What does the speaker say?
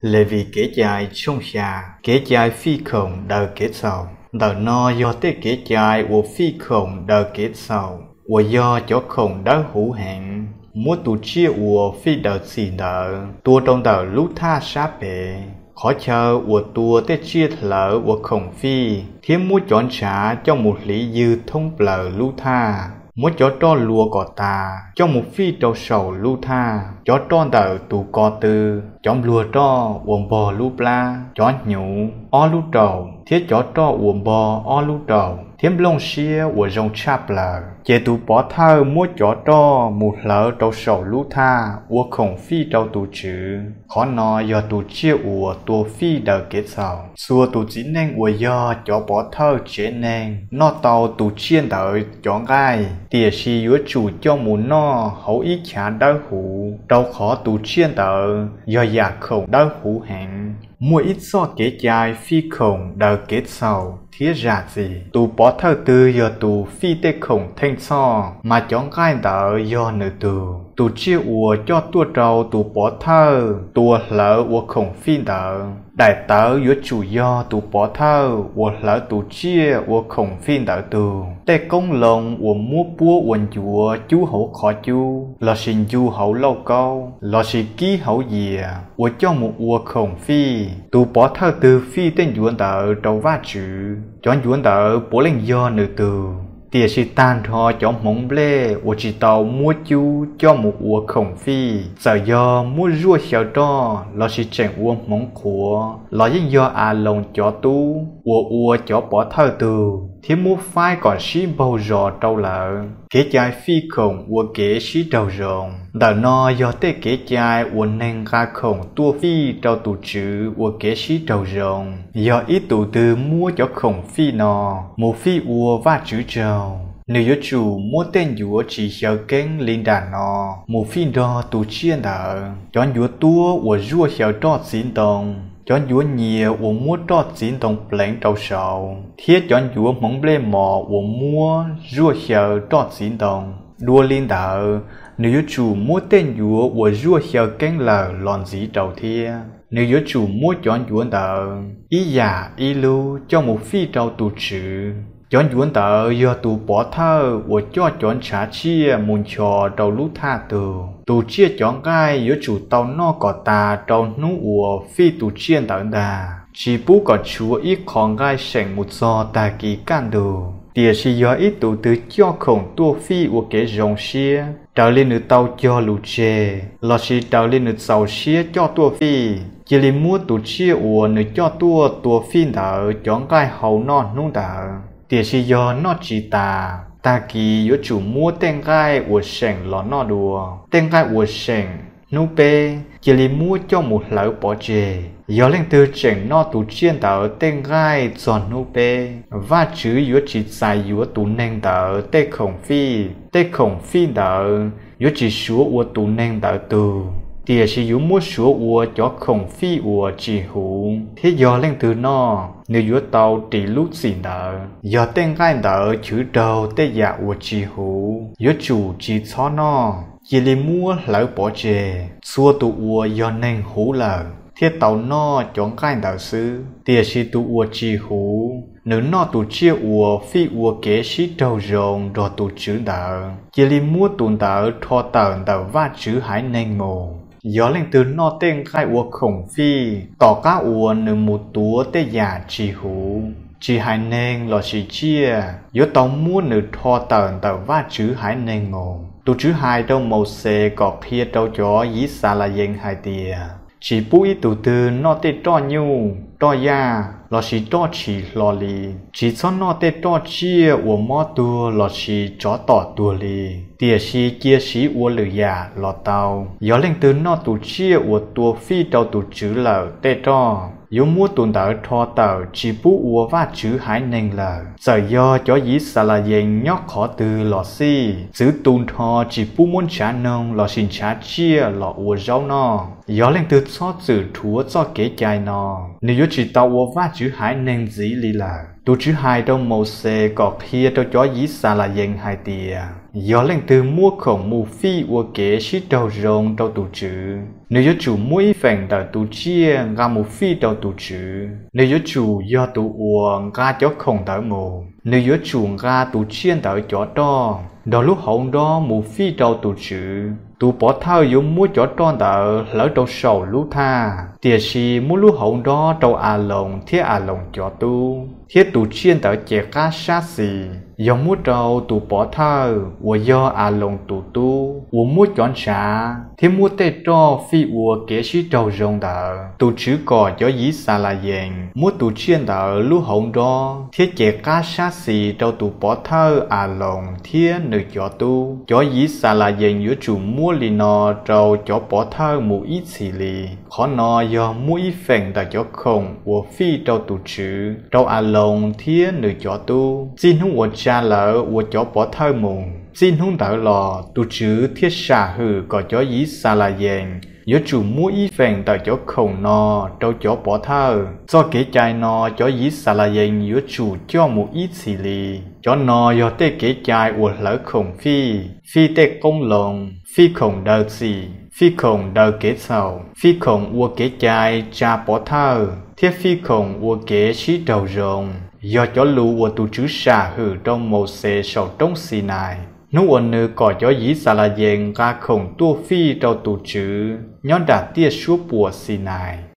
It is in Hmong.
Levis Kev cai tshooj xya. Kev cai fij khoom daws kev txhaum. Ntawm no yog tej kev cai uas fij khoom daws kev txhaum uas yog cov khoom dawb huv heev. Muab tus tsiaj uas fij daws txim ntawd tua rau ntawm lub thaj sab pem, qhov chaw uas tua tej tsiaj hlawv ua khoom fij, thiab muab cov ntshav coj mus hliv ywg thoob plaws lub thaj. Muab cov roj luas kom tas coj mus fij rau saum lub thaj. Cov roj ntawm tus ko tw, cov npluag roj uas npog lub plab, cov hnyuv ob lub raum thiab cov roj uas npog ob lub raum, thiab nplooj siab uas zoo tshaj plaws. Ces tus pov thawj muab cov roj mus hlawv rau saum lub thaj ua khoom fij rau tus TSWV. Qhov no yog tus tsiaj uas tua fij daws kev txhaum. Txhua tus txiv neej uas yog cov pov thawj tsev neeg noj tau tus tsiaj ntawd cov nqaij, tiam sis yuav tsum coj mus noj hauv ib chav dawb huv, rau qhov tus tsiaj ntawd yog yam khoom dawb huv heev. Muaj ib txoj kev cai fij khoom daws kev txhaum thiab zam txim. Tus pov thawj twg yog tus fij tej khoom theej txhoj, mas cov nqaij ntawd yog nws tug. Tus tsiaj uas coj tuaj rau tus pov thawj tua hlawv ua khoom fij ntawd, daim tawv yuav tsum yog tus pov thawj uas hlawv tus tsiaj ua khoom fij ntawd tug. Tej qoob loo uas muab puab ua ncuav cub hauv qhov cub, lossis ncu hauv lauj kaub, lossis kib hauv yias uas coj mus ua khoom fij, tus pov thawj twg fij tej ncuav ntawd rau Vajtswv, cov ncuav ntawd puav leej yog nws tug. Tiam sis tag nrho cov hmoov nplej uas tsis tau muab cub coj mus ua khoom fij, txawm yog muab zuaj xyaw roj lossis tseem ua hmoov qhuav los yeej yog Aloos cov tub uas ua cov pov thawj tug, thiab muab faib kom sib npaug zos rau lawv. Kev cai fij khoom ua kev sib raug zoo. Ntawm no yog tej kev cai uas neeg nqa khoom tuaj fij rau tus TSWV ua kev sib raug zoo. Yog ib tus twg muab cov khoom fij no mus fij ua Vajtswv tsaug, nws yuav tsum muab tej ncuav tsis xyaw keeb li nram no mus fij nrog tus tsiaj ntawd: cov ncuav tuab uas zuaj xyaw roj txiv ntoo, cov ncuav nyias uas muab roj txiv ntoo pleev rau saud, thiab cov ncuav hmoov nplej mos uas muab zuaj xyaw roj txiv ntoo. Dua li ntawd, nws yuav tsum muab tej ncuav uas zuaj xyaw keeb lawm los ntxiv rau thiab. Nws yuav tsum muab cov ncuav ntawd ib yam ib lub coj mus fij rau tus TSWV. Cov ncuav ntawd yog tus pov thawj uas coj cov ntshav tsiaj mus nchos rau lub thaj tug. Tus tsiaj cov nqaij yuav tsum tau noj kom tas rau hnub uas fij tus tsiaj ntawd ntag, tsis pub kom tshuav ib qho nqaij seem mus txog tag kis kaj ntug. Tiam sis yog ib tus twg coj khoom tuaj fij ua kev zoo siab raws li nws tau cog lus tseg lossis raws li nws txaus siab coj tuaj fij, cia li muab tus tsiaj uas nws coj tuaj tua fij ntawd cov nqaij hau noj hnub ntawd. Tiam sis yog noj tsis tas, tag kis yuav tsum muab tej nqaij uas seem los noj dua. Tej nqaij uas seem hnub peb cia li muab coj mus hlawv pov tseg. Yog leej twg tseem noj tus tsiaj ntawd tej nqaij txog hnub peb, Vajtswv yuav tsis txais yuav tus neeg ntawd tej khoom fij. Tej khoom fij ntawd yuav tsis suav ua tus neeg ntawd tug, tiam sis yuav muab suav ua cov khoom fij uas tsis huv, thiab yog leej twg noj, nws yuav tau ris lub txim ntawd. Yog tej nqaij ntawd chwv raug tej yam uas tsis huv, yuav tsum tsis txhob noj, cia li muab hlawv pov tseg. Txhua tus uas yog neeg huv lawm thiaj tau noj cov nqaij ntawd xwb, tiam sis tus uas tsis huv, nws noj tus tsiaj uas fij ua kev sib raug zoo nrog tus TSWV ntawd, cia li muab tus ntawd rho tawm ntawm Vajtswv haiv neeg mus. Yog leej twg noj tej nqaij ua khoom fij tom qab uas nws mus tuav tej yam tsis huv, tsis hais neeg lossis tsiaj, yuav tau muab nws rho tawm ntawm Vajtswv haiv neeg mus. Tus TSWV hais rau Mauxes kom qhia rau cov Yixalayees hais tias, tsis pub ib tug twg noj tej roj nyuj, roj yaj lossis roj tshis hlo li. Tsis txhob noj tej roj tsiaj uas mob tuag lossis tsov tom tuag li, tiam sis cia siv ua lwm yam los tau. Yog leej twg noj tus tsiaj uas tua fij rau tus TSWV lawm tej roj, yuav muab tus ntawd rho tawm tsis pub ua Vajtswv haiv neeg lawm. Txawm yog cov Yixalayees nyob qhov twg los xij, txwv tu nrho tsis pub muab ntshav noog lossis ntshav tsiaj los ua zaub noj. Yog leej twg txhob txwm rhuav txoj kev cai no, nws yuav tsis tau ua Vajtswv haiv neeg ntxiv li lawm. Tus TSWV hais rau Mauxes kom qhia rau cov Yixalayees hais tias, Yog leej twg muab khoom mus fij ua kev sib raug zoo rau tus TSWV, nws yuav tsum muab ib feem ntawm tus tsiaj nqa mus fij rau tus TSWV. Nws yuav tsum yog tus uas nqa cov khoom ntawd mus. Nws yuav tsum nqa tus tsiaj ntawd cov roj nrog lub hauv nrob mus fij rau tus TSWV. Tus pov thawj yuav muab cov roj ntawd hlawv rau saum lub thaj, tiam sis muab lub hauv nrob rau Aloos thiab Aloos cov tub, thiab tus tsiaj ntawd ces qab sab xis. Yog muab rau tus pov thawj uas yog Aloos tus tub uas muab cov ntshav thiab muab tej roj fij ua kev sib raug zoo ntawd. Tus TSWV kom cov Yixalayees muab tus tsiaj ntawd lub hauv nrob thiab ces qab sab xis rau tus pov thawj Aloos thiab nws cov tub. Cov Yixalayees yuav tsum muab li no rau cov pov thawj mus ib txhis li. Qhov no yog muab ib feem ntawm cov khoom uas fij rau tus TSWV rau Aloos thiab nws cov tub, txij hnub uas tsa lawv ua cov pov thawj mus. Txij hnub ntawd los tus TSWV thiaj sam hwm kom cov Yixalayees yuav tsum muab ib feem ntawm cov khoom no rau cov pov thawj. Txoj kev cai no cov Yixalayees yuav tsum coj mus ib txhis li. Cov no yog tej kev cai uas hlawv khoom fij: fij tej qoob loo, fij khoom daws txim, fij khoom daws kev txhaum, fij khoom ua kev cai tsa pov thawj, thiab fij khoom ua kev sib raug zoo. Yog cov lus uas tus TSWV sam hwm rau Mauxes saum roob Xinais, hnub uas nws kom cov Yixalayees nqa khoom tuaj fij rau tus TSWV nyob nram tiaj suab puam Xinais.